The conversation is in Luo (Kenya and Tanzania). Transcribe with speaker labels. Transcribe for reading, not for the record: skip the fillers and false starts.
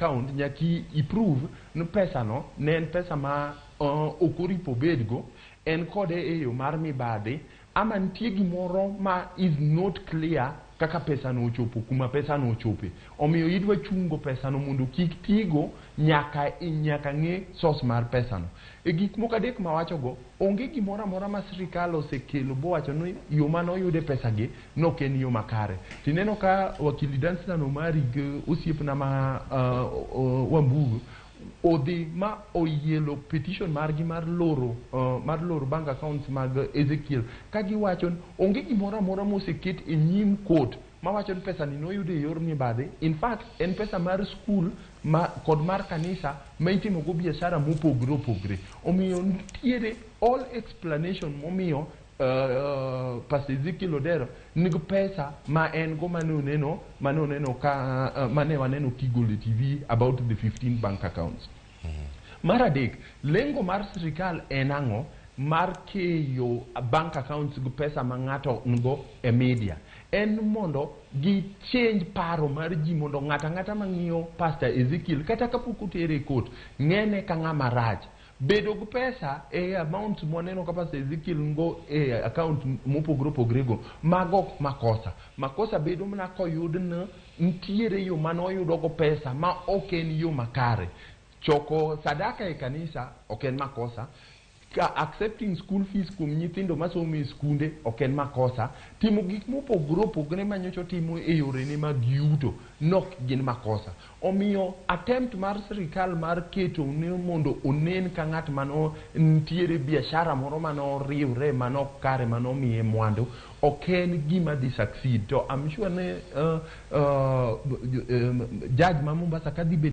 Speaker 1: account nyaka i-prove ni pesa no ne en pesa ma ok oripo bedgo, en kode e yo mar mibadhi, ama nitie gimoro ma is not clear kaka pesa no ochopo kuma pesa no ochope. Omiyo idwa chungo pesa no mondo kik tigo nyaka ng'e source mar pesa no. E gik moko adek mawachogo, onge gimoro amora ma sirikal osekelo bowacho ni yo mane oyude pesa gi nok en yo makare. Tineno ka wakili Danstan Omari gi osiepna ma Wambugu odhi ma oyielo petition margi mar loro bank accounts mag Ezekiel, ka giwacho ni onge gimoro amora moseket e nyim court mawacho ni pesa ni noyud e yor mibadhi. In fact, en pesa mar skul ma, kod mar kanisa ma itimogo biashara mopogre opogre. Omiyo nitiere all explanation momiyo Pastor Ezekiel Odero nigi pesa ma en go mane oneno ka mane waneno kigolo e TV about the 15 bank accounts. Mar adek, lengo mar sirikal en ang'o mar keyo bank accounts gi pesa ma ng'ato nigo e media? En mondo gi change paro mar ji, mondo ng'ato ang'ata mang'iyo Pastor Ezekiel kata kapok otere e court ng'ene ka ng'ama rach. Bedo gi pesa e amount mwaneno ka Pastor Ezekiel nigo e account mopogore opogore go, mago ok makosa. Makosa bedo mana koyud ni nitiere yo mane oyudo go pesa ma ok en yo makare. Choko sadaka e kanisa ok en makosa, ka accepting school fees kuom nyithindo masomo e skunde ok en makosa, timo gik mopogore opogore manyocha otimo e yorene mag yuto nok gin makosa. Omiyo attempt mar sirikal mar keto ni mondo onen ka ng'at mano nitiere biashara moro manoriwre manok kare manomiye mwandu ok en gima dhi succeed. To I'm sure ni judge ma Mombasa ka dhi bet